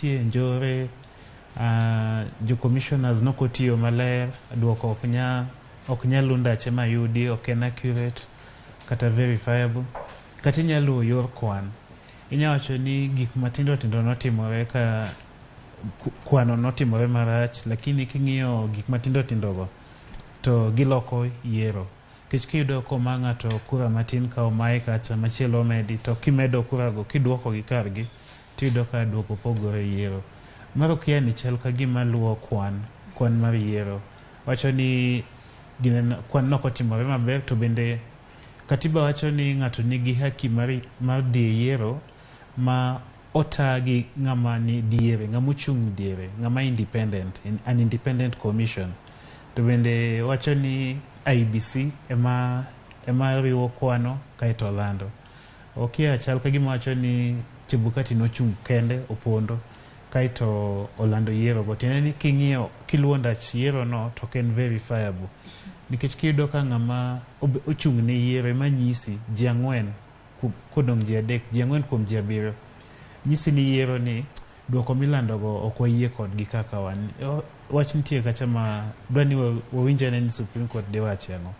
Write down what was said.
Nitie njore, jo commissioners nokotiyo maler, duoko ok nya ok nyal lu ndache mayudi, ok en accurate kata verifiable. Kata inyalo luwo yor kwan. Inya wacho ni gik matindo tindo notimore ka kwano notimore marach, lakini king'iyo gik matindo tindo go to giloko yiero. Nikech kiyudo koma ng'ato kura matin ka omaye kacha machielo omedi to kimedo kura go kiduoko gi kargi tiyudo ka duoko pogore e yiero. Mar okia ni chal ka gima luwo kwan, kwan mar yiero. Wacho ni gineno, kwan nok otimore maber to bende katiba wacho ni ng'ato nigi haki mar dhi e yiero ma ota gi ng'ama ni diere, ng'ama ochung' diere, ng'ama independent, an independent commission. To bende wacho ni IEBC ema riwo kwano kaeto lando. Okia chal ka gima wacho ni Chebukati nochung' kende opondo kaeto olando yiero go. Tiende ni king'iyo kiluwo ndach yiero no to ok en verifiable. Nikech kiyudo ka ng'ama ochung' ne yiero ema nyisi ji ang'wen kodong' ji adek, ji ang'wen kuom ji abiriyo nyisi ni yiero ni duoko milando go ok wayie kodgi kaka wan. Wach nitie kacha ma dwa ni wawinj ane ni Supreme Court dhi wache ang'o.